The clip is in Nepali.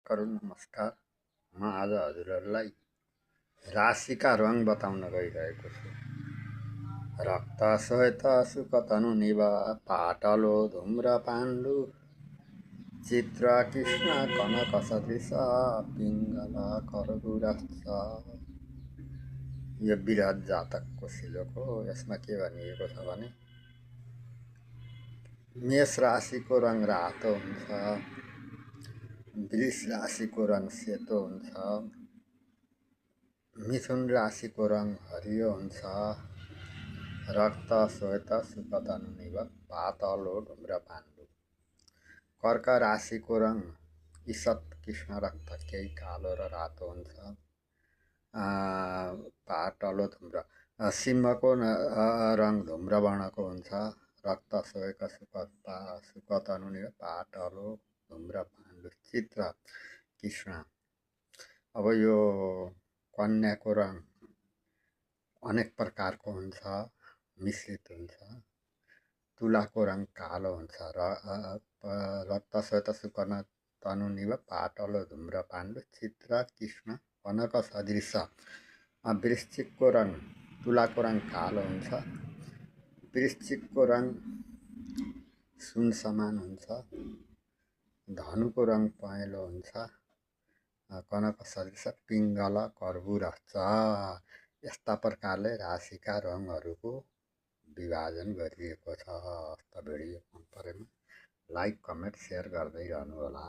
नमस्कार। म आज हजुरहरूलाई राशिका रङ बताउन गइरहेको छु। रक्त श्वेत सुक तनु निभा पाटलो धूम्र पाण्डु चित्र कृष्ण कनक सदृश पिङ्गला कर्पूरश्च। यो विरत जातकको श्लोक हो। यसमा के भनिएको छ भने मेष राशिको रङ रातो हुन्छ, वृष राशिको रङ सेतो हुन्छ, मिथुन राशिको रङ हरियो हुन्छ, रक्त श्वेत सुक तनु निभ पातलो ढुम्र पाण्डु। कर्क राशिको रङ ईषत् कृष्ण रक्त केही कालो र रातो हुन्छ, पातलो धुम्र। सिंहको रङ धुम्र वर्णको हुन्छ, रक्त श्वेत सुक तनु निभ पातलो धुम्र पाण्डु चित्र कृष्ण। अब यो कन्याको रङ अनेक प्रकारको हुन्छ, मिश्रित हुन्छ। तुलाको रङ कालो हुन्छ, रक्त श्वेत सुक तनु निभ पातलो धुम्र पाण्डु चित्र कृष्ण कनक सदृश। वृश्चिकको रङ तुलाको रङ कालो हुन्छ, वृश्चिकको रङ सुन समान हुन्छ, धनुको रङ पहेँलो हुन्छ, कनक सदृश पिङ्गला कर्पूरश्च। यस्ता प्रकारले राशिका रङहरूको विभाजन गरिएको छ। भिडियो मन परेमा लाइक कमेन्ट सेयर गर्दै रहनुहोला।